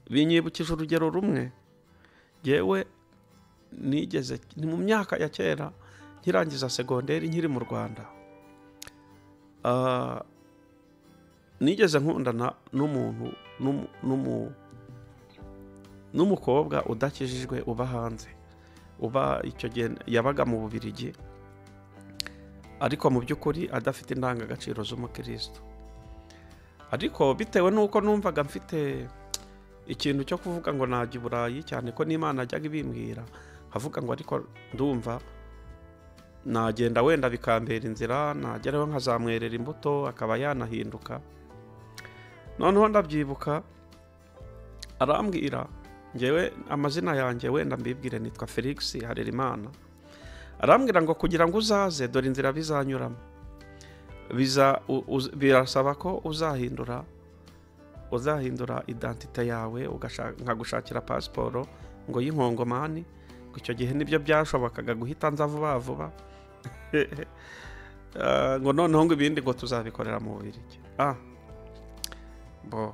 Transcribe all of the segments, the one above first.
Binyibukije urugero rumwe yewe nigeze ni mu myaka ya kera nkirangiza segonderi nkiri mu Rwanda. Nigeze nkundana n'umuntu n'umukobwa udakijijwe uba hanze, uba icyo gihe yabaga mu Bubiligi, ariko mu by'ukuri adafite indangagaciro z'umukristo. Ariko bitewe n'uko numvaga mfite ikintu cyo kuvuga ngo najya i Burayi, cyane ko n'Imana ajyaga ibimbwira, nkavuga ngo ariko ndumva nagenda wenda bikambera inzira, nageraho nkazamwerera imbuto akaba yanahinduka. Noneho ndabyibuka arambwira, ngewe amazina yanjye wenda mbibwire nitwa Felix Harerimana, arambwira ngo kugira ngo uzaze dore inzira bizanyuramo, birasaba ko uzahindura identite yawe, nkagushakira pasiporo ngo y'inkongomani. Icyo gihe nibyo byashobokaga guhita nza vuba vuba ngo noneho ngo ibindi ngo tuzabikorera mu Bubiligi. Bo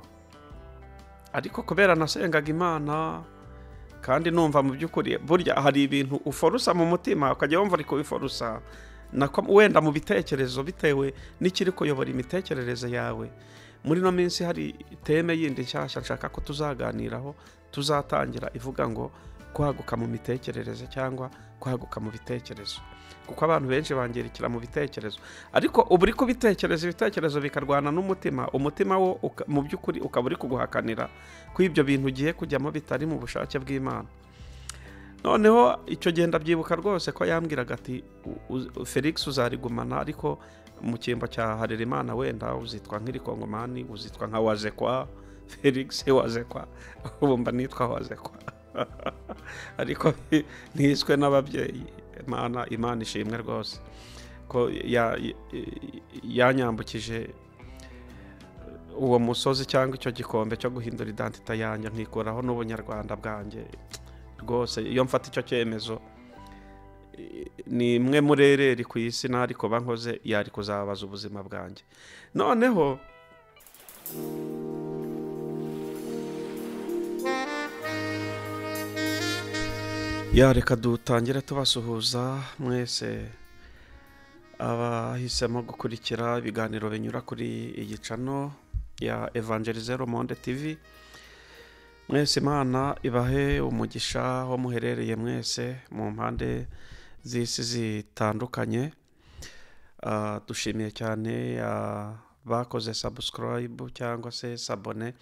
ariko kubera nasengaga Imana kandi numva mu by'ukuri burya hari ibintu uforusa mu mutima ukajya wumva ariko ubiforusa nako wenda mu bitekerezo bitewe n'ikiri kuyobora imitekerereze yawe. Muri no minsi hari teme yindi nshyashya nshaka ko tuzaganiraho, tuzatangira ivuga ngo kwaguka mu mitekerereze cyangwa kwaguka mu bitekerezo, kuko abantu benshi bangirikira mu bitekerezo, ariko ubu uri kubitekereza ibitekerezo bikarwana n'umutima, umutima wo mu by'ukuri ukaba uri kuguhakanira ko ibyo bintu ugiye kujyamo bitari mu bushake bw'Imana. Noneho icyo gihe ndabyibuka rwose ko yambwiraga ati Felix uzarigumana, ariko mu cyimbo cya Harerimana wenda uzitwa nk'irikongomani, uzitwa nka Wazekwa, Felix Wazekwa, ubu mba nitwa Wazekwa ariko ntiswe n'ababyeyi. Imana ishimwe rwose ko yanyambukije uwo musozi cyangwa icyo gikombe cyo guhindura identite yanjye nkikuraho n'ubunyarwanda bwanjye. Rwose iyo mfata icyo cyemezo ni imwe muri ereri ku isi nari kuba nkoze yari kuzabaza ubuzima bwanjye. Noneho ya reka dutangire tubasuhuza mwese abahisemo gukurikira ibiganiro binyura kuri iyi channel ya Evangelize Le Monde TV. Mwese Imana ibahe umugisha aho muherereye mwese mu mpande z'isi zitandukanye. Dushimiye cyane bakoze subscribe cyangwa se sabone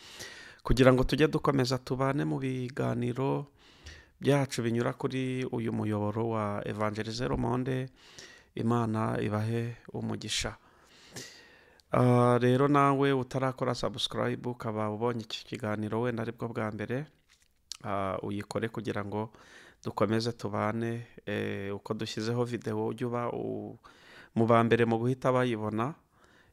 kugira ngo tujye dukomeza tubane mu biganiro byacu binyura kuri uyu muyoboro wa Evangelize Le Monde. Imana ibahe umugisha. Rero nawe utarakora subscribe ukaba ubonye iki kiganiro wenda aribwo bwa mbere, uyikore kugira ngo dukomeze tubane. Uko dushyizeho video ujye uba mu ba mbere mu guhita bayibona.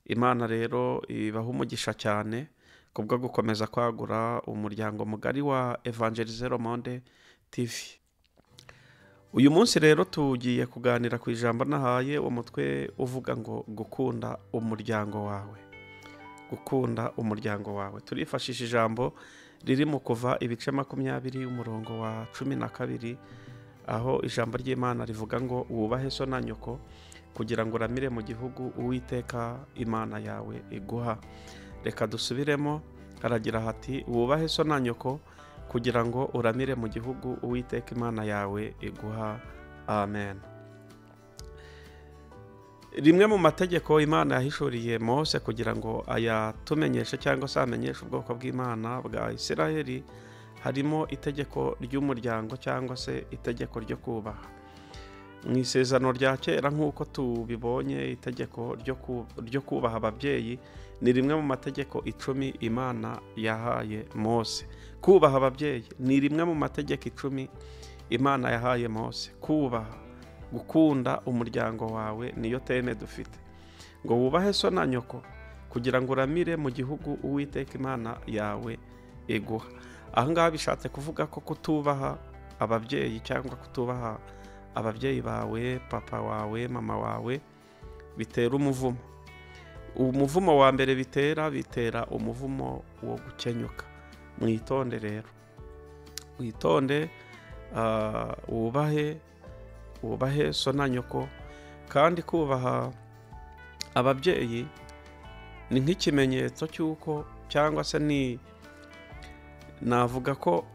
Imana rero ibaha umugisha cyane kubwo gukomeza kwagura umuryango mugari wa Evangelize Le Monde TV. Uyu munsi rero tugiye kuganira ku ijambo nahaye umutwe uvuga ngo gukunda umuryango wawe. Gukunda umuryango wawe. Turifashisha ijambo riri mu Kuva ibice 20 umurongo wa 12, aho ijambo ry'Imana rivuga ngo wubahe so na nyoko kugira ngo uramire mu gihugu Uwiteka Imana yawe iguha. Reka dusubiremo, haragira hati wubahe so na nyoko kugira ngo uramire mu gihugu Uwiteka Imana yawe iguha. Amen. Rimwe mu mategeko Imana yahishuriye Mose kugira ngo ayatumenyeshe cyangwa se amenyeshe ubwoko bw'Imana bwa Isiraheli, harimo itegeko ry'umuryango cyangwa se itegeko ryo kubaha. Mu isezerano rya kera nk'uko tubibonye, itegeko ryo kubaha ababyeyi ni rimwe mu mategeko 10 Imana yahaye Mose. Kubaha ababyeyi ni rimwe mu mategeko 10 Imana yahaye Mose. Kubaha, gukunda umuryango wawe niyo teme dufite. Ngo wubahe so na nyoko kugira ngo uramire mu gihugu Uwiteka Imana yawe iguha. Aha ngaha bishatse kuvuga ko kutubaha ababyeyi cyangwa kutubaha ababyeyi bawe, papa wawe, mama wawe, bitera umuvumo. Umuvumo wa mbere bitera umuvumo wo gukenyuka. Mwitonde rero, witonde, wubahe so na nyoko. Kandi kubaha ababyeyi ni nk'ikimenyetso cy'uko, cyangwa se ni navuga ko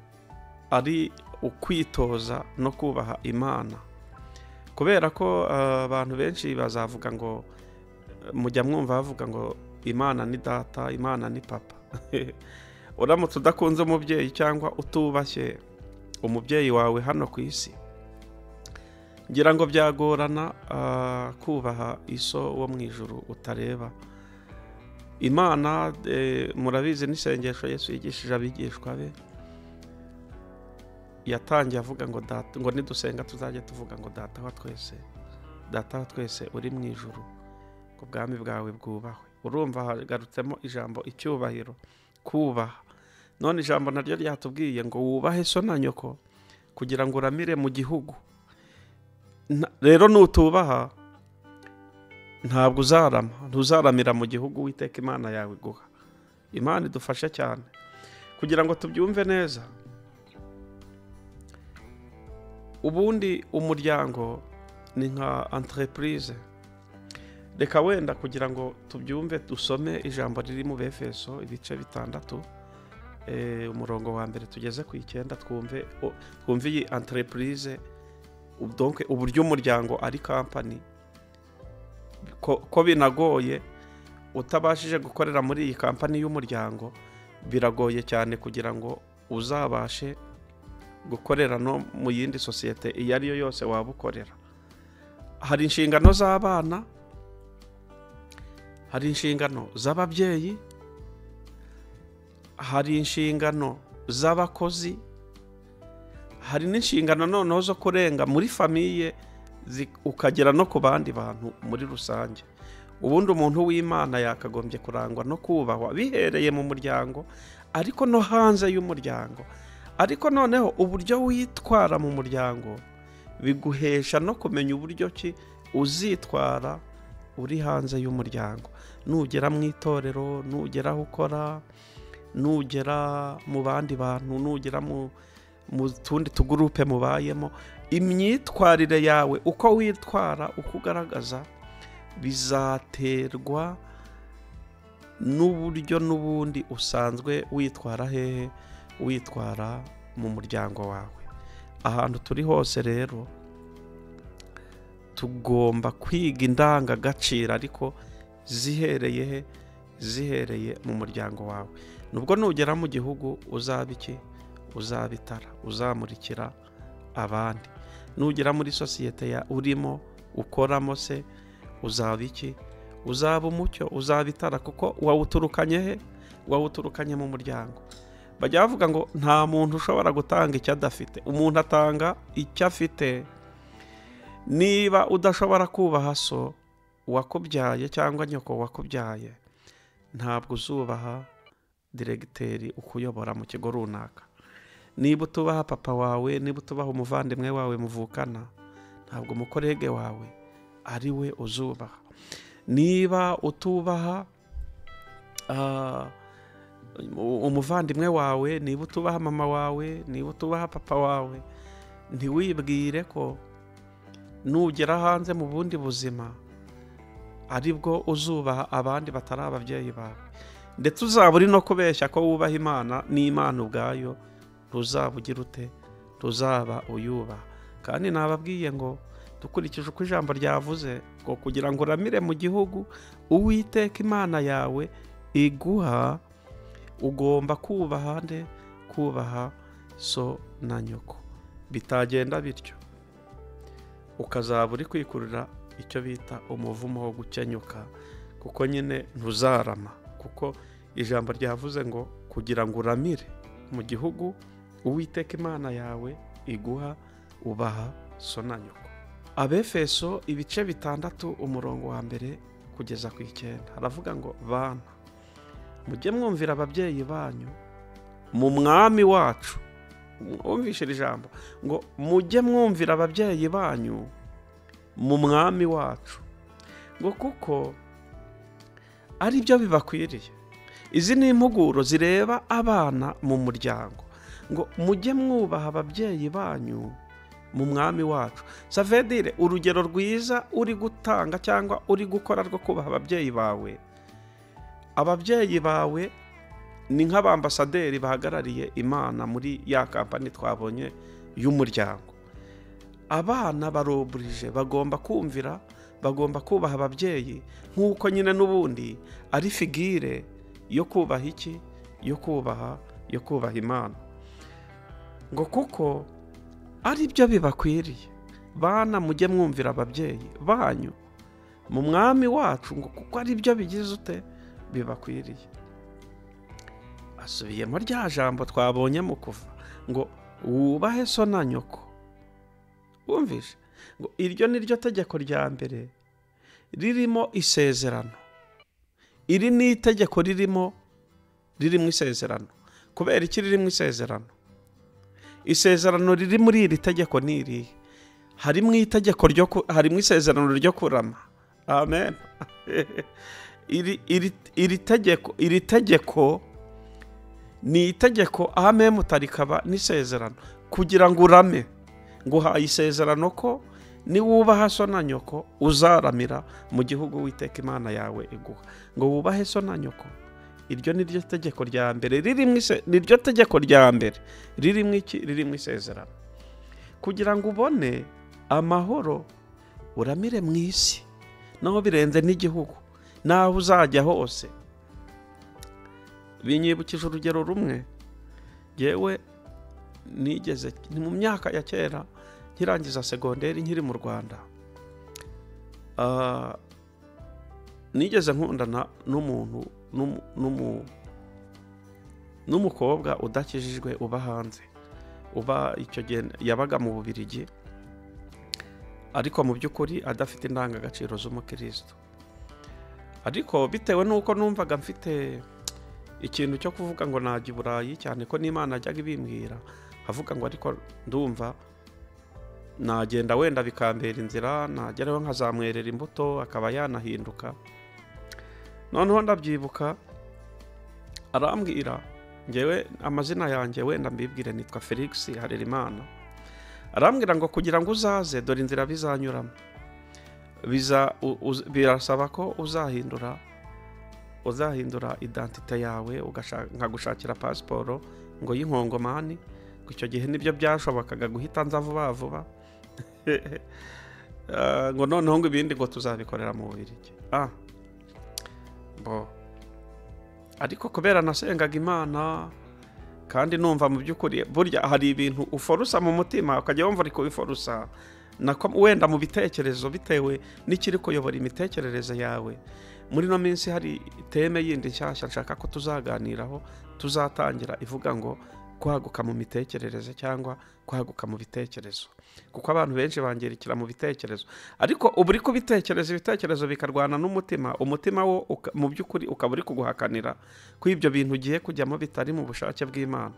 ari ukwitoza no kubaha Imana. Kubera ko abantu benshi bazavuga ngo, mujya mwumva bavuga ngo Imana ni data, Imana ni papa. Uramutse udakunze umubyeyi cyangwa utubashye umubyeyi wawe hano ku isi, ngira ngo byagorana kubaha iso wo mu ijuru utareba. Imana, murabizi n'isengesho Yesu yigishije abigishwa be, yatangiye avuga ngo data, ngo nidusenga tuzajye tuvuga ngo data wa twese, data wa twese uri mu ijuru, ngo ubwami bwawe bwubahwe. Urumva hagarutsemo ijambo icyubahiro, kubaha. None ijambo naryo ryatubwiye ngo wubahe so na nyoko kugira ngo uramire mu gihugu. Rero nutubaha ntabwo uzarama, ntuzaramira mu gihugu Uwiteka Imana yawe iguha. Imana idufashe cyane kugira ngo tubyumve neza. Ubundi umuryango ni nka entreprise. Reka wenda kugira ngo tubyumve dusome ijambo riri mu Befeso ibice 6, umurongo wa 1 tugeze ku 9, twumve iyi entreprise, donc uburyo umuryango ari company, ko binagoye utabashije gukorera muri iyi company y'umuryango, biragoye cyane kugira ngo uzabashe gukorera no mu yindi sosiyete iyo ari yo yose wabukorera. Hari inshingano z'abana, hari inshingano z'ababyeyi, hari inshingano z'abakozi, hari n'inshingano noneho zo kurenga muri famiye ukagera no ku bandi bantu muri rusange. Ubundi umuntu w'Imana yakagombye kurangwa no kubahwa bihereye mu muryango, ariko no hanze y'umuryango. Ariko noneho uburyo witwara mu muryango biguhesha no kumenya uburyo ki uzitwara uri hanze y'umuryango. Nugera mu itorero, nugera aho ukora, nugera mu bandi bantu, nugera mu tundi tugurupe mubayemo, imyitwarire yawe, uko witwara, uko ugaragaza, bizaterwa n'uburyo n'ubundi usanzwe witwara hehe, witwara mu muryango wawe. Ahantu turi hose rero tugomba kwiga indangagaciro, ariko zihereye he? Zihereye mu muryango wawe. Nubwo nugera mu gihugu uzaba iki? Uzaba itara, uzamurikira abandi. Nugera muri sosiyete ya urimo ukoramo se uzaba iki? Uzaba umucyo, uzaba itara, kuko wawuturukanye he? Wawuturukanye mu muryango. Bajya bavuga ngo nta muntu ushobora gutanga icyo adafite, umuntu atanga icyo afite. Niba udashobora kubaha so wakubyaye cyangwa nyoko wakubyaye, ntabwo uzubaha diregiteri ukuyobora mu kigo runaka. Niba utubaha papa wawe, niba utubaha umuvandimwe wawe muvukana, ntabwo umukorege wawe ari we uzubaha. Niba utubaha umuvandimwe wawe, niba utubaha mama wawe, niba utubaha papa wawe, ntiwibwire ko nugera hanze mu bundi buzima aribwo uzubaha abandi batari ababyeyi bawe. Ndetse uzaba uri no kubeshya ko wubaha Imana, n'Imana ubwayo ntuzaba ugira ute? Ntuzaba uyubaha. Kandi nababwiye ngo dukurikije uko ijambo ryavuze, ngo kugira ngo uramire mu gihugu Uwiteka Imana yawe iguha, ugomba kubaha nde? Kubaha so na nyoko. Bitagenda bityo ukazaba uri kwikurira icyo bita umuvumo wo gukenyuka, kuko nyine ntuzarama. Kuko ijambo ryavuze ngo kugira ngo uramire mu gihugu Uwiteka Imana yawe iguha, ubaha so na nyoko. Abefeso ibice 6 umurongo wa 1 kugeza ku 9 haravuga ngo bana, mujye mwumvira ababyeyi banyu mu mwami wacu. Umvishe ijambo ngo mujye mwumvira ababyeyi banyu mu mwami wacu, ngo kuko ari byo bibakwiriye. Izi ni impuguro zireba abana mu muryango, ngo mujye mwubaha ababyeyi banyu mu mwami wacu. Ça veut dire urugero rwiza uri gutanga cyangwa uri gukora rwo kubaha ababyeyi bawe. Ababyeyi bawe ni nk'abambasaderi bahagarariye Imana muri ya kampani twabonye y'umuryango. Abana baroburije bagomba kumvira, bagomba kubaha ababyeyi, nk'uko nyine n'ubundi ari figure yo kubaha iki? Yo kubaha Imana. Ngo kuko ari byo bibakwiriye. Bana mujye mwumvira ababyeyi banyu mu mwami wacu, ngo kuko ari byo bigize ute bibakwiriye. Asubiyemo rya jambo twabonye mu Kuva ngo wubahe so na nyoko. Wumvishe ngo iryo ni ryo tegeko rya mbere ririmo isezerano. Iri ni itegeko ririmo isezerano. Kubera iki ririmo isezerano? Isezerano riri muri iri tegeko ni irihe? Harimo itegeko ryo harimo isezerano ryo kurama. Amen. Iri tegeko ni itegeko amen mutarikaba n'isezerano kugira ngo urame. Nguhaye isezerano ko niwubaha so na nyoko uzaramira mu gihugu Uwiteka Imana yawe iguha. Ngo wubahe so na nyoko, iryo ni ryo tegeko rya mbere ririmo niryo tegeko rya mbere ririmo iki? Ririmo isezerano, kugira ngo ubone amahoro uramire mu isi, naho birenze n'igihugu, naho uzajya hose. Binyibukije urugero rumwe yewe nigeze ni mu myaka ya kera nkirangiza segonderi nkiri mu Rwanda. Nigeze nkundana n'umuntu n'umukobwa udakijijwe uba hanze, uba icyo gihe yabaga mu Bubiligi, ariko mu by'ukuri adafite indangagaciro z'umukristo. Ariko bitewe n'uko numvaga mfite ikintu cyo kuvuga ngo najya i Burayi, cyane ko n'Imana ajyaga ibimbwira, avuga ngo ariko ndumva nagenda wenda bikambera inzira, nageraho nkazamwerera imbuto akaba yanahinduka. Noneho ndabyibuka arambwira, ngewe amazina yanjye wenda mbibwire nitwa Felix Harerimana. Arambwira ngo kugira ngo uzaze dore inzira bizanyuramo, birasaba ko uzahindura identite yawe, nkagushakira pasiporo ngo y'inkongomani. Icyo gihe nibyo byashobokaga guhita nza vuba vuba. Ngo noneho ngo ibindi ngo tuzabikorera mu Bubiligi. Bo ariko kubera nasengaga Imana kandi numva mu by'ukuri burya hari ibintu uforusa mu mutima ukajya wumva uri kubiforusa nako wenda mu bitekerezo bitewe n'ikiri kuyobora imitekerereze yawe. Muri no minsi hari teme yindi nshyashya nshaka ko tuzaganiraho, tuzatangira ivuga ngo kwaguka mu mitekerereze cyangwa kwaguka mu bitekerezo, kuko abantu benshi bangirikira mu bitekerezo, ariko ubu uri kubitekereza ibitekerezo bikarwana n'umutima, umutima wo mu by'ukuri ukaba uri kuguhakanira ko ibyo bintu ugiye kujyamo bitari mu bushake bw'Imana.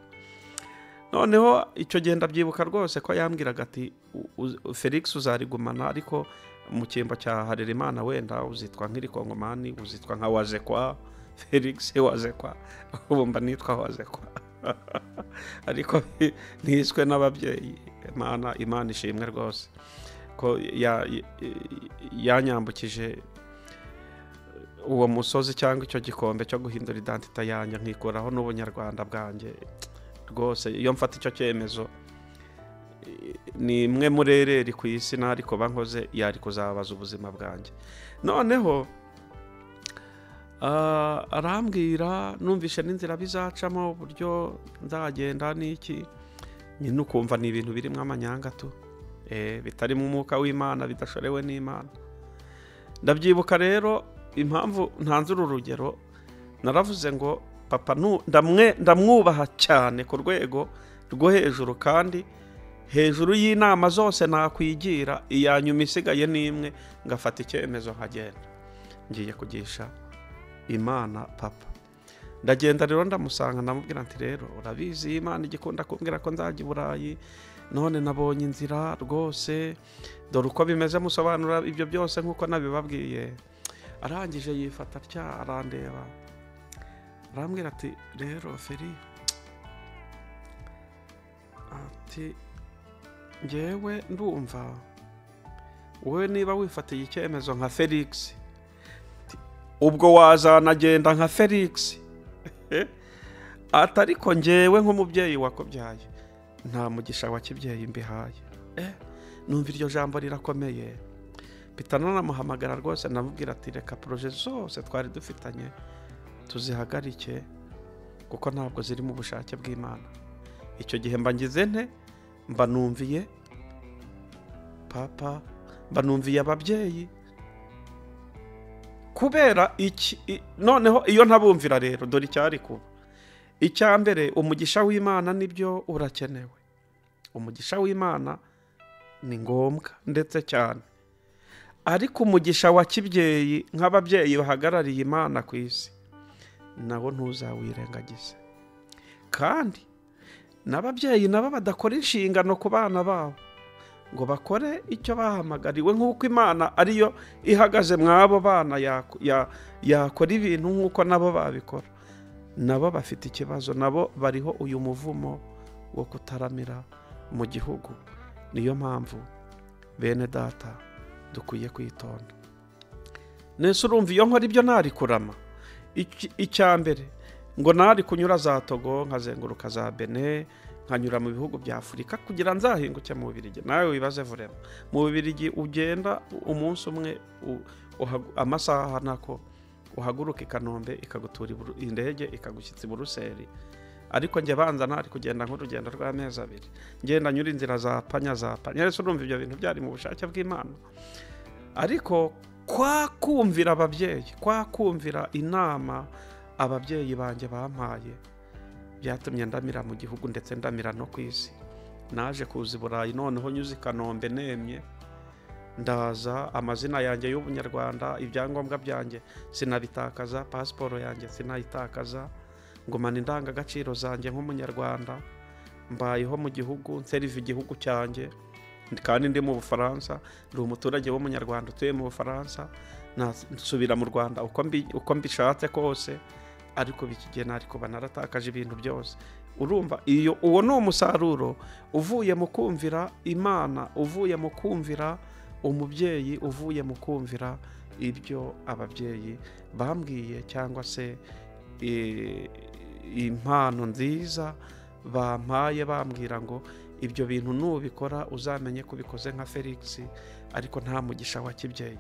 Noneho icyo gihe ndabyibuka rwose ko yambwiraga ati Felix uzarigumana, ariko mu cyimbo cya Harerimana wenda uzitwa nk'irikongomani, uzitwa nka Wazekwa, Felix Wazekwa. Ubu mba nitwa Wazekwa ariko ntiswe n'ababyeyi. Imana ishimwe rwose ko yanyambukije uwo musozi cyangwa icyo gikombe cyo guhindura identite yanjye nkikuraho n'ubunyarwanda bwanjye rwose. Iyo mfata icyo cyemezo ni imwe muri ereri ku isi ariko bankoze yari kuzabaza ubuzima bwanjye. Noneho arambwira, numvishe n'inzira bizacamo uburyo nzagenda n'iki, nyine ukumva ni ibintu birimo amanyanga tu, bitarimo umwuka w'Imana, bidashorewe n'Imana. Ndabyibuka rero impamvu ntanze uru rugero, naravuze ngo papa ndamwubaha cyane ku rwego rwo hejuru, kandi hejuru y'inama zose nakwigira, iya nyuma isigaye n'imwe, ngafata icyemezo nkagenda ngiye kugisha Imana papa. Ndagenda rero ndamusanga, ndamubwira nti rero urabizi Imana igikunda kumbwira ko nzajya i Burayi, none nabonye inzira rwose, dore uko bimeze, musobanura ibyo byose nk'uko nabibabwiye. Arangije yifata atya arandeba, Arambwira ati rero Feri, ati ngewe ndumva wowe niba wifatiye icyemezo nka Felix, ubwo wazanagenda nka Felix, ati ariko ngewe nk'umubyeyi wakubyaye nta mugisha wa kibyeyi mbihaye. Numva iryo jambo rirakomeye. Mpita nanamuhamagara rwose, namubwira ati reka projet zose twari dufitanye tuzihagarike kuko ntabwo ziri mu bushake bw'Imana. Icyo gihe mba ngize nte? Mba numviye papa, mba numviye ababyeyi. Kubera iki? Noneho iyo ntabumvira rero dore icyari kuba. Icya mbere, umugisha w'Imana nibyo urakenewe. Umugisha w'Imana ni ngombwa ndetse cyane. Ariko umugisha wa kibyeyi nk'ababyeyi bahagarariye Imana ku isi nawo ntuzawirengagize. Kandi n'ababyeyi nabo badakora inshingano ku bana babo ngo bakore icyo bahamagariwe nk'uko Imana ariyo ihagaze mw'abo bana yakora ibintu nk'uko nabo babikora, nabo bafite ikibazo, nabo bariho uyu muvumo wo kutaramira mu gihugu. Niyo mpamvu bene data dukwiye kwitonda. Nese urumva iyo nkora ibyo nari kurama. Icya mbere ngo nari kunyura za Togo, nkazenguruka za Benin, nkanyura mu bihugu bya Afurika kugira nzahinguke mu Bubiligi. Nawe wibaze vurema, mu Bubiligi ugenda umunsi umwe, amasaha nako uhaguruka i Kanombe ikagutura indege ikagushyitsa i Buruseli. Ariko njye banza nari kugenda nk'urugendo rw'amezi abiri, ngenda nyura inzira za panya za panya. Rero urumva ibyo bintu byari mu bushake bw'Imana. Ariko kwa kumvira ababyeyi, kwa kumvira inama ababyeyi banjye bampaye, byatumye ndamira mu gihugu ndetse ndamira no ku isi. Naje kuza i Burayi noneho nyuze i Kanombe nemye, ndaza amazina yanjye y'ubunyarwanda, ibyangombwa byanjye sinabitakaza, pasiporo yanjye sinayitakaza, ngumana indangagaciro zanjye nk'umunyarwanda, mbayeho mu gihugu, nseriva igihugu cyanjye, kandi ndi mu Bufaransa, ndi umuturage w'umunyarwanda utuye mu Bufaransa, nsubira mu Rwanda uko mbishatse kose, ariko bikigena ariko banaratakaje ibintu byose. Urumva iyo uwo ni umusaruro uvuye mu kumvira Imana, uvuye mu kumvira umubyeyi, uvuye mu kumvira ibyo ababyeyi bambwiye cyangwa se impano nziza bampaye, bambwira ngo ibyo bintu nubikora uzamenye kubikoze nka Felix, ariko nta mugisha wa kibyeyi.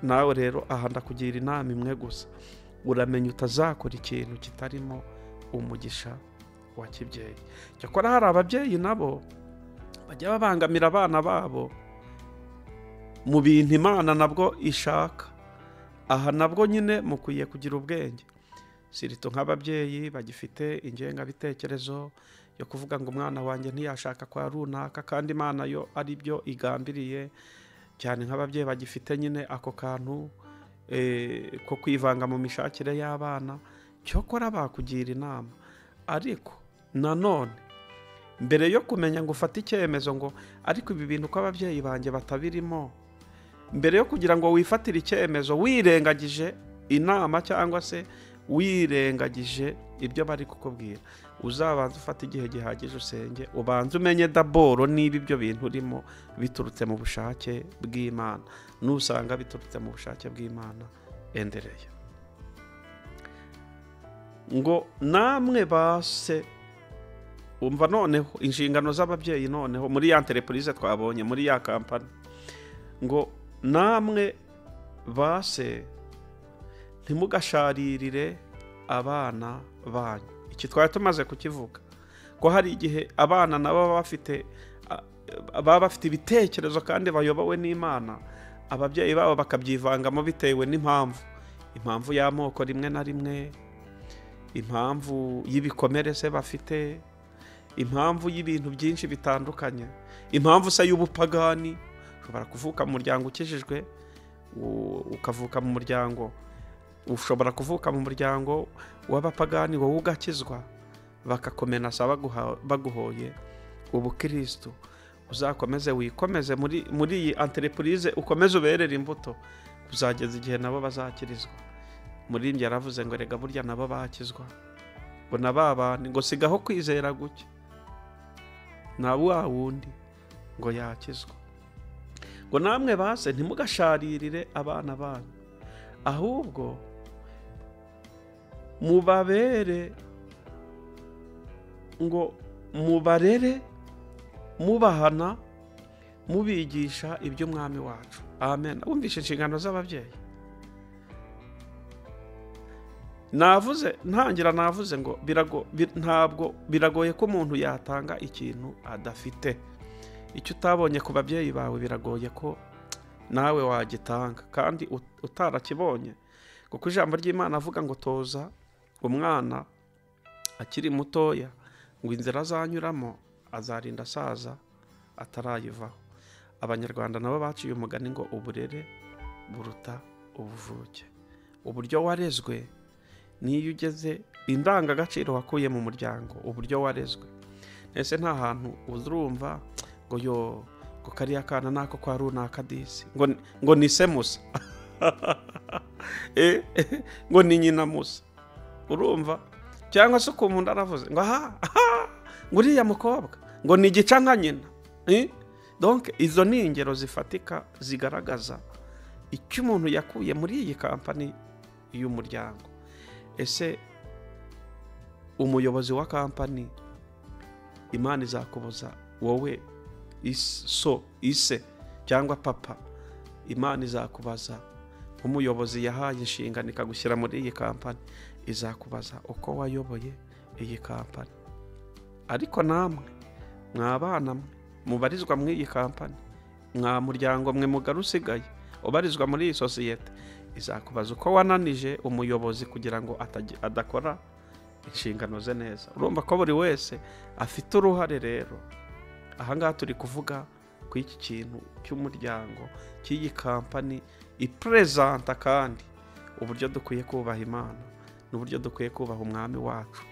Nawe rero aha ndakugira inama imwe gusa, uramenya utazakora ikintu kitarimo umugisha wa kibyeyi. Cyakora hari ababyeyi nabo bajya babangamira abana babo mu bintu Imana nabwo ishaka. Aha nabwo nyine mukwiye kugira ubwenge, sirito nk'ababyeyi bagifite ingengabitekerezo yo kuvuga ngo umwana wanjye ntiyashaka kwa runaka kandi Imana yo ari byo igambiriye, cyane nk'ababyeyi bagifite nyine ako kantu ko kwivanga mu mishakire y'abana. Cyokora bakugira inama, ariko nanone mbere yo kumenya ngo ufate icyemezo ngo ariko ibi bintu ko ababyeyi banjye batabirimo, mbere yo kugira ngo wifatire icyemezo wirengagije inama cyangwa se wirengagije ibyo bari kukubwira, uzabanza ufate igihe gihagije usenge, ubanze umenye daboro niba ibyo bintu urimo biturutse mu bushake bw'Imana. Nusanga biturutse mu bushake bw'Imana, endereye. Ngo namwe base, umva noneho inshingano z'ababyeyi noneho muri ya entreprise twabonye, muri ya company, ngo namwe base ntimugasharirire abana banyu. Iki twari tumaze kukivuga ko hari igihe abana nabo baba bafite ibitekerezo kandi bayobowe n'Imana, ababyeyi babo bakabyivangamo bitewe n'impamvu, impamvu y'amoko rimwe na rimwe, impamvu y'ibikomere se bafite, impamvu y'ibintu byinshi bitandukanye, impamvu se y'ubupagani. Ushobora kuvuka mu muryango ukijijwe, ukavuka mu muryango, ushobora kuvuka mu muryango w'abapagani wowe ugakizwa, bakakomenasa baguhoye ubukristo. Uzakomeze wikomeze muri iyi entreprise, ukomeze uberere imbuto kuzageza igihe nabo bazakirizwa. Umuririmbyi yaravuze ngo rega burya nabo bakizwa, ngo na ba bandi ngo sigaho kwizera guke, na wa wundi ngo yakizwa. Ngo namwe base ntimugasharirire abana banyu, ahubwo mubabere, ngo mubarere mubahana mubigisha iby'umwami wacu. Amen. Wumvishe inshingano z'ababyeyi. Navuze ntangira, navuze ngo ntabwo biragoye ko umuntu yatanga ikintu adafite. Icyo utabonye ku babyeyi bawe biragoye ko nawe wagitanga kandi utarakibonye, kuko ijambo ry'Imana avuga ngo toza umwana akiri mutoya, ngo inzira azanyuramo azarinda asaza atarayivaho. Abanyarwanda nabo baciye umugani ngo uburere buruta ubuvuke. Uburyo warezwe niyo ugeze, indangagaciro wakuye mu muryango, uburyo warezwe. Ese nta hantu uzurumva ngo yo ngo kariya kana nako kwa runaka disi, ngo ni se Musa ngo ni nyina Musa, urumva? Cyangwa se ukumva aravuze ngo aha ngo uriya mukobwa ngo ni igica nka nyina. Donc izo ni ingero zifatika zigaragaza icyo umuntu yakuye muri iyi kampani y'umuryango. Ese umuyobozi wa kampani, Imana izakubuza wowe so ise cyangwa papa, Imana izakubaza nk'umuyobozi yahaye inshingano ikagushyira muri iyi kampani, izakubaza uko wayoboye iyi kampani. Ariko namwe mwabana mwe mubarizwa muri iyi kampani, mwa muryango mwe mugari usigaye ubarizwa muri iyi sosiyete, izakubaza uko wananije umuyobozi kugira ngo adakora inshingano ze neza. Urumva ko buri wese afite uruhare. Rero ahangaha turi kuvuga ku iki kintu cy'umuryango, cy'iyi kampani ipresenta kandi uburyo dukwiye kubaha Imana n'uburyo dukwiye kubaha umwami wacu,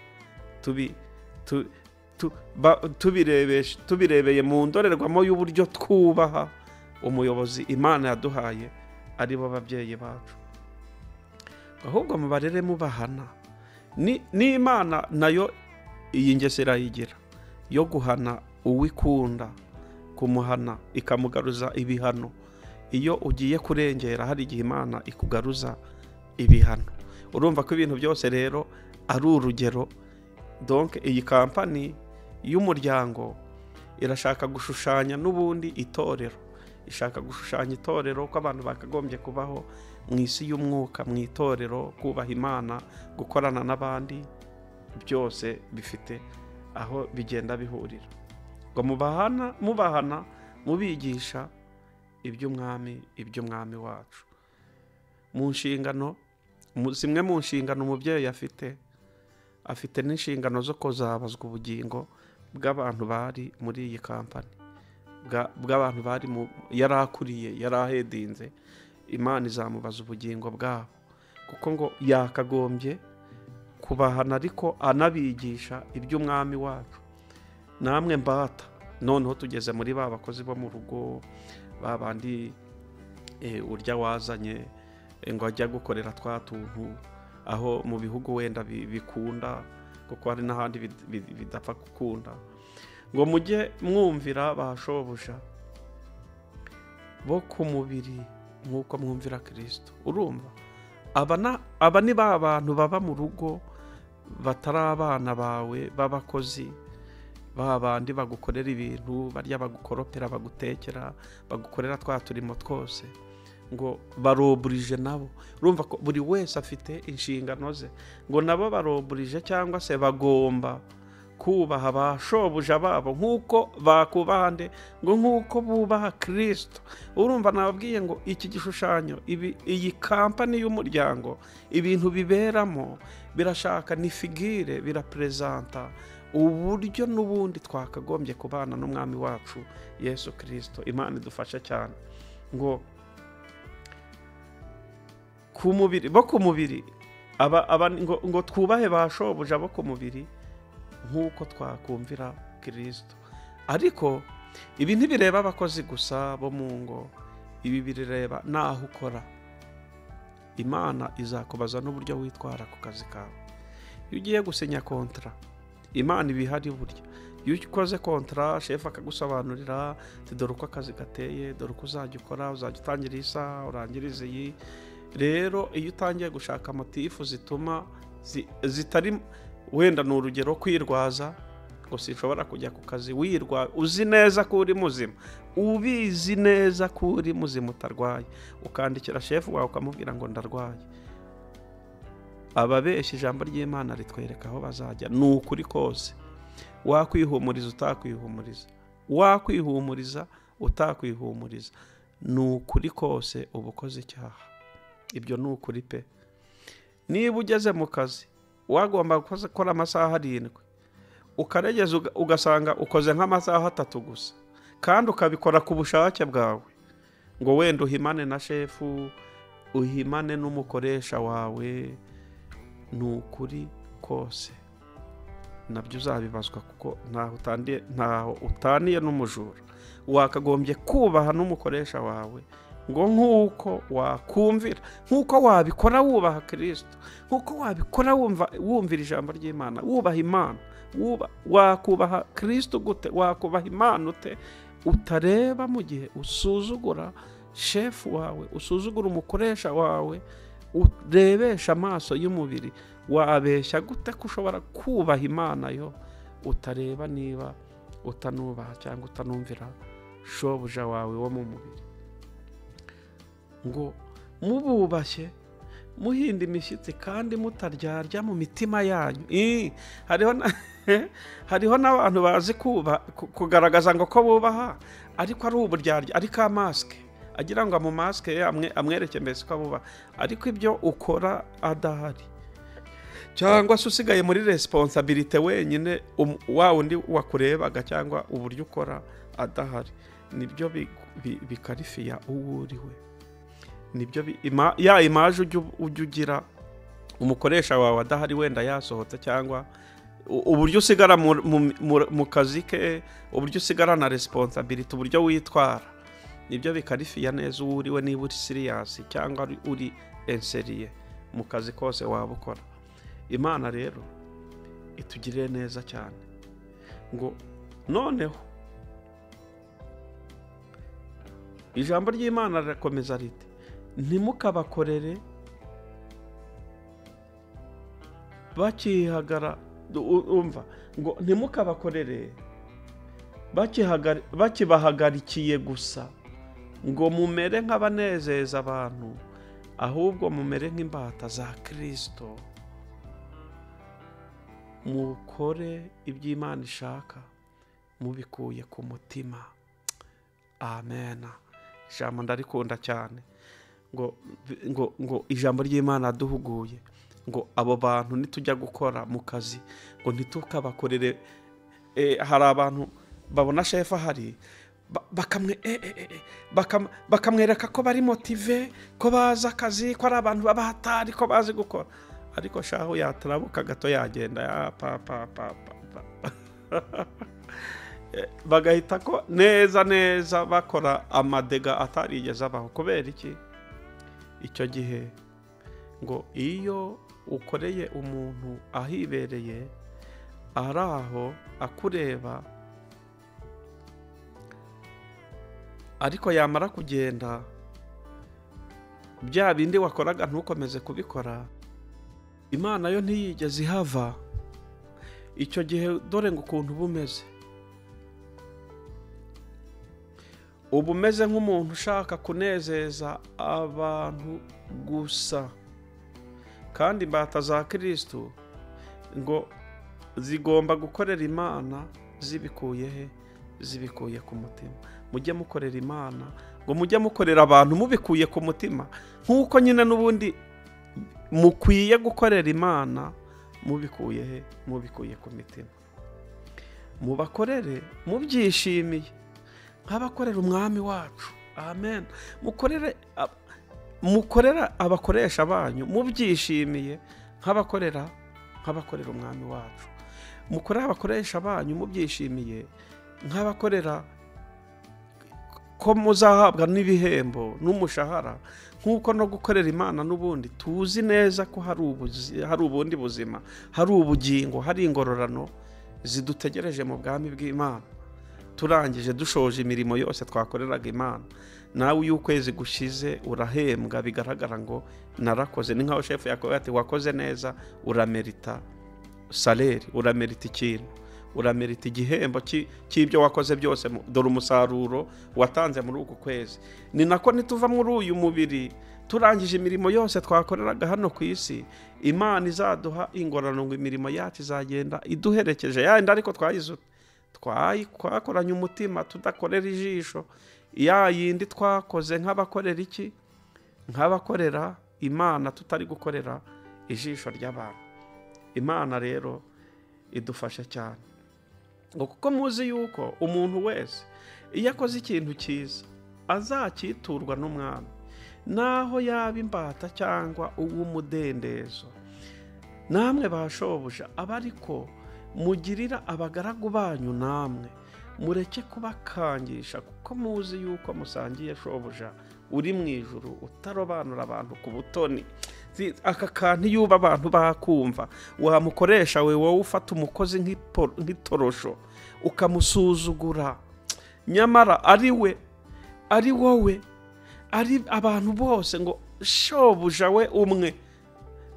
tubirebeye mu ndorerwamo y'uburyo twubaha umuyobozi Imana yaduhaye ari bo babyeyi bacu. Ahubwo mubarere mubahana. Ni Imana nayo iyi ngeso irayigira yo guhana uwikunda, kumuhana ikamugaruza ibihano. Iyo ugiye kurengera hari igihe Imana ikugaruza ibihano. Urumva ko ibintu byose rero ari urugero. Donc iyi kampani y'umuryango irashaka gushushanya n'ubundi itorero, ishaka gushushanya itorero ko abantu bakagombye kubaho mu isi y'umwuka, mu itorero, kubaha Imana, gukorana n'abandi, byose bifite aho bigenda bihurira. Ngo mubahana mubigisha iby'umwami wacu. Mu nshingano, zimwe mu nshingano umubyeyi afite, afite n'inshingano zo kuzabazwa ubugingo bw'abantu bari muri iyi kampani, bw'abantu bari yarakuriye, yarahedinze. Imana izamubaza ubugingo bwabo, kuko ngo yakagombye kubahana ariko anabigisha iby'umwami wacu. Namwe mbata, noneho tugeze muri ba bakozi bo mu rugo, ba bandi urya wazanye ngo ajya gukorera twa tuntu, aho mu bihugu wenda bikunda, kuko hari n'ahandi bidapfa gukunda. Ngo mujye mwumvira ba shobuja bo ku mubiri nk'uko mwumvira Kristo. Urumva aba ni ba bantu baba mu rugo batari abana bawe b'abakozi, ba bandi bagukorera ibintu, barya, bagukoropera, bagutekera, bagukorera twa turimo twose, ngo baroburije nabo. Urumva ko buri wese afite inshingano ze, ngo nabo baroburije cyangwa se bagomba kubaha ba shobuja babo nk'uko bakubaha nde, ngo nk'uko bubaha Kristo. Urumva nababwiye ngo iki gishushanyo, iyi kampani y'umuryango, ibintu biberamo birashaka ni figure, birapresenta uburyo n'ubundi twakagombye kubana n'umwami wacu Yesu Kristo. Imana idufasha cyane. Ngo ku mubiri, bo ku mubiri aba ngo twubahe ba shobuja bo ku mubiri nk'uko twakumvira Kristo. Ariko ibi ntibireba abakozi gusa bo mu ngo, ibi bireba naho ukora. Imana izakubaza n'uburyo witwara ku kazi kawe. Iyo ugiye gusinya kontra, Imana iba ihari burya. Iyo ukoze kontra, shefu akagusobanurira ati dore uko akazi gateye, dore uko uzajya ukora, uzajya utangira isaha urangirize iyi. Rero iyo utangiye gushaka motifu zituma zitari wenda, ni urugero kwirwaza ngo sinshobora kujya ku kazi, wirwa uzi neza ko uri muzima, ubizi neza ko uri muzima utarwaye, ukandikira shefu wawe ukamubwira ngo ndarwaye. Ababeshya ijambo ry'Imana ritwereka aho bazajya, ni ukuri kose. Wakwihumuriza utakwihumuriza, wakwihumuriza utakwihumuriza, ni ukuri kose uba ukoze icyaha. Ibyo ni ukuri pe. Niba ugeze mu kazi wagomba gukora amasaha 7, ukaregeza ugasanga ukoze nk'amasaha 3 gusa, kandi ukabikora ku bushake bwawe, ngo wenda uhimane na shefu, uhimane n'umukoresha wawe, ni ukuri kose nabyo uzabibazwa, kuko ntaho utaniye n'umujura. Wakagombye kubaha n'umukoresha wawe, ngo nk'uko wakumvira, nk'uko wabikora wubaha Kristo, nk'uko wabikora wumvira ijambo ry'Imana, wubaha Imana. Wakubaha Kristo gute? Wakubaha Imana ute utareba mu gihe usuzugura shefu wawe, usuzugura umukoresha wawe, urebesha amaso y'umubiri? Wabeshya gute ko ushobora kubaha Imana yo utareba niba utanubaha cyangwa utanumvira shobuja wawe wo mu mubiri? Ngo mububashye muhinda imishyitsi kandi mutaryarya mu mitima yanyu. Hariho n'abantu bazi kugaragaza ngo ko bubaha, ariko ari uburyarya, ariko amaske agira ngo amumaske amwereke mbese ko abubaha, ariko ibyo ukora adahari, cyangwa se usigaye muri responsabilité wenyine, wa wundi wakurebaga cyangwa uburyo ukora adahari, nibyo bikarifiya uwo uriwe. Nibyo ya image ujya ugira umukoresha wawe adahari, wenda yasohotse, cyangwa uburyo usigara mu kazi ke, uburyo usigara na responsabilité, uburyo witwara, nibyo bikarifiya neza uwo uriwe, niba uri serious cyangwa uri enseriye mu kazi kose waba ukora. Imana rero itugirire neza cyane. Ngo noneho ijambo ry'Imana rirakomeza riti ntimukabakorere bakihagara, umva ngo ntimukabakorere bakibahagarikiye gusa, ngo mumere nk'abanezeza abantu, ahubwo mumere nk'imbata za Kristo, mukore iby'Imana ishaka mubikuye ku mutima. Amen. Ijambo ndarikunda cyane. Ngo ngo ngo ijambo ry'Imana duhuguye ngo abo bantu nitujya gukora mu kazi ngo ntitukabakorere. Hari abantu babona shefa hari bakamwereka ko bari motive, ko bazi akazi, ko ari abantu babahatari, ko bazi gukora, ariko shaho yatarabuka gato yagenda ya pa pa pa pa. Bagahita ko neza neza bakora amadega atarigeze abaho. Kubera iki? Icyo gihe ngo iyo ukoreye umuntu ahibereye, ari aho akureba, ariko yamara kugenda bya bindi wakoraga ntukomeze kubikora, Imana yo ntiyigeze ihava. Icyo gihe dore ngo ukuntu bumeze, ubu umeze nk'umuntu ushaka kunezeza abantu gusa. Kandi imbata za Kristo ngo zigomba gukorera Imana zibikuye he? Zibikuye ku mutima. Mujye mukorera Imana, ngo mujye mukorera abantu mubikuye ku mutima, nk'uko nyine n'ubundi mukwiye gukorera Imana mubikuye he? Mubikuye ku mitima. Mubakorere mubyishimiye nk'abakorera Umwami wacu. Amen. Mukorera abakoresha banyu mubyishimiye nk'abakorera Umwami wacu. Mukorera abakoresha banyu mubyishimiye nk'abakorera ko muzahabwa n'ibihembo n'umushahara, nk'uko no gukorera Imana n'ubundi tuzi neza ko hari ubundi buzima, hari ubugingo, hari ingororano zidutegereje mu bwami bw'Imana. Turangije dushoje imirimo yose twakoreraga Imana, nawe iyo ukwezi gushize urahembwa, bigaragara ngo narakoze. Ni nkaho shefu yakubwira ati wakoze neza, uramerita saleri, uramerita ikintu, uramerita igihembo cy'ibyo wakoze byose, dore umusaruro watanze muri uku kwezi. Ni nako nituva muri uyu mubiri turangije imirimo yose twakoreraga hano ku isi, Imana izaduha ingororano, ngo imirimo yacu izagenda iduherekeje. Yandi ariko twakoranye umutima tudakorera ijisho, ya yindi twakoze nk'abakorera iki? Nk'abakorera Imana, tutari gukorera ijisho ry'abantu. Imana rero idufasha cyane, ngo kuko muzi yuko umuntu wese iyo akoze ikintu cyiza azakiturwa n'Umwami, naho yaba imbata cyangwa uw'umudendezo. Namwe ba shobuja, aba ariko mugirira abagaragu banyu, namwe mureke kubakangisha, kuko muzi yuko musangiye shobuja uri mu ijuru, utarobanura abantu ku butoni. Aka kantu yuba abantu bakumva, wamukoresha we, wowe ufata umukozi nk'itorosho ukamusuzugura, nyamara ari we, ari wowe, ari abantu bose, ngo shobuja we umwe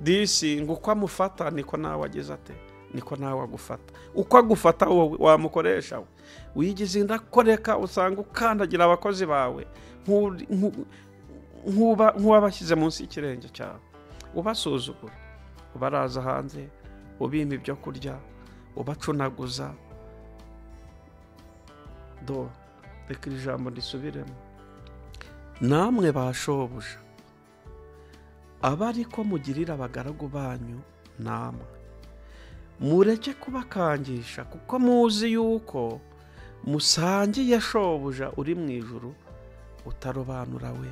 disi, ngo uko amufata niko nawe ageze ate, niko nawe agufata. Uko agufata wowe wamukoresha we, wigize indakoreka, usanga ukandagira abakozi bawe nk'uwabashyize munsi y'ikirenge cyawe, ubasuzugura, ubaraza hanze, ubima ibyo kurya, ubacunaguza. Do reka iri jambo risubiremo, namwe ba shobuja, aba ariko mugirira abagaragu banyu, namwe mureke kubakangisha, kuko muzi yuko musangiye shobuja uri mu ijuru, utarobanura we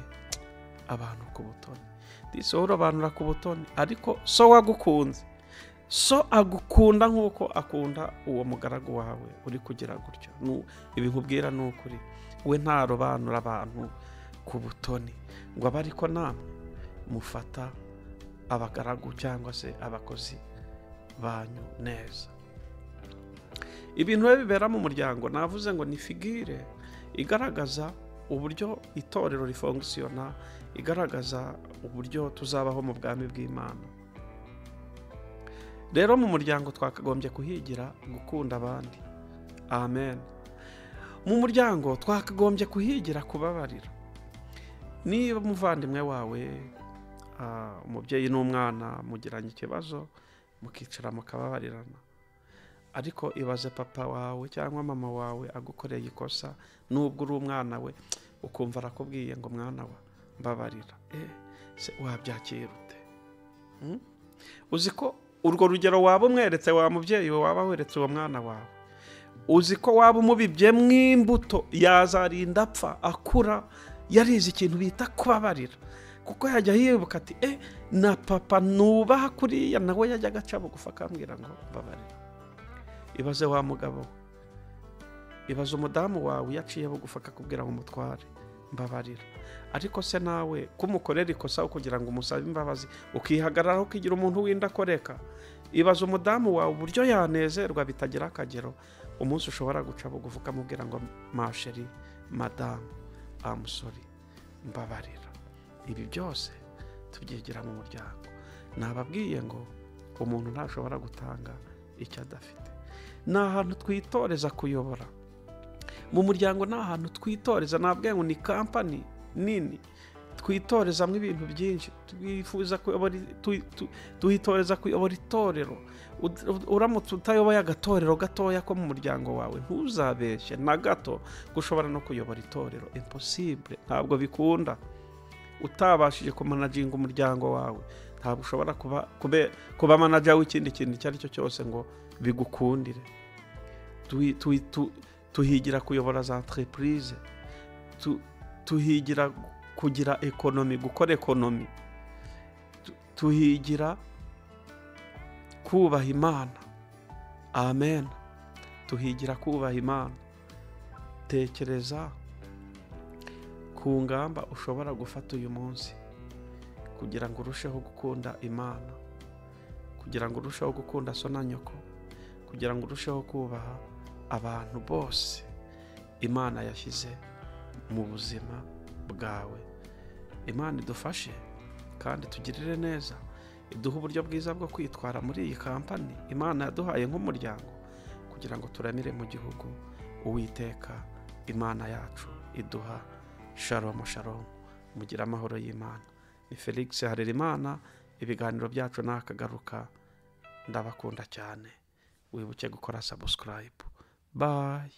abantu ku butoni. Disi urobanura ku butoni, ariko so wagukunze, so agukunda nk'uko akunda uwo mugaragu wawe uri kugira gutyo. Ibi nkubwira ni ukuri, we ntarobanura abantu ku butoni, ngo abe ariko namwe mufata abagaragu cyangwa se abakozi banyu neza. Ibintu bibera mu muryango, navuze ngo ni figure igaragaza uburyo itorero rifonctiona, igaragaza uburyo tuzabaho mu bwami bw'Imana. Rero mu muryango twakagombye kuhigira gukunda abandi. Amen. Mu muryango twakagombye kuhigira kubabarira. Niba umuvandimwe wawe, umubyeyi n'umwana mugiranye ikibazo, mukicara mukababarirana. Ariko ibaze papa wawe cyangwa mama wawe agukoreye ikosa, nubwo uri umwana we, ukumva arakubwiye ngo mwana wa mbabarira, se wabyakira ute? Uzi ko urwo rugero waba umweretse wa mubyeyi we, waba weretse uwo mwana wawe, uzi ko waba umubibye mw'imbuto yazarinda apfa akura yarize ikintu bita kubabarira, kuko yajya yibuka ati na papa nubaha kuriya nawe yajyaga aca bugufi akambwira ngo mbabarira. Ibaze wa mugabo we, ibaze umudamu wawe yaciye bugufi akakubwira ngo umutware mbabarira. Ariko se nawe kumukorera ikosa kugira ngo umusabe imbabazi, ukihagararaho ukigira umuntu w'indakoreka, ibaze umudamu wawe uburyo yanezerwa bitagira akagero umunsi ushobora guca bugufi ukamubwira ngo ma chérie, madamu, I'm sorry, mbabarira. Ibi byose tubyigira mu muryango. Nababwiye ngo umuntu ntashobora gutanga icyo adafite. Ni ahantu twitoreza kuyobora mu muryango, ni ahantu twitoreza. Nabwiye ngo ni kampani nini twitorezamo ibintu byinshi. Twifuza kuyobora, tuhitoreza kuyobora itorero. Uramutse utayoboye agatorero gatoya ko mu muryango wawe, ntuzabeshye na gato ko ushobora no kuyobora itorero. Impossible, ntabwo bikunda. Utabashije kumanaginga umuryango wawe, ntabwo ushobora kuba manager w'ikindi kintu icyo ari cyo cyose ngo bigukundire. Tuhigira kuyobora za entreprise, tuhigira kugira ekonomi, gukora ekonomi, tuhigira kubaha Imana. Amen. Tuhigira kubaha Imana. Tekereza Ku ngamba ushobora gufata uyu munsi kugira ngo urusheho gukunda Imana, kugira ngo urusheho gukunda so na nyoko, kugira ngo urusheho kubaha abantu bose Imana yashyize mu buzima bwawe. Imana idufashe kandi tugirire neza, iduhe uburyo bwiza bwo kwitwara muri iyi kampani Imana yaduhaye nk'umuryango, kugira ngo turamire mu gihugu Uwiteka Imana yacu iduha. Shalom shalom, mugire amahoro y'Imana. Ni Felix Harerimana, ibiganiro byacu nakagaruka. Ndabakunda cyane, wibuke gukora subscribe. Bye.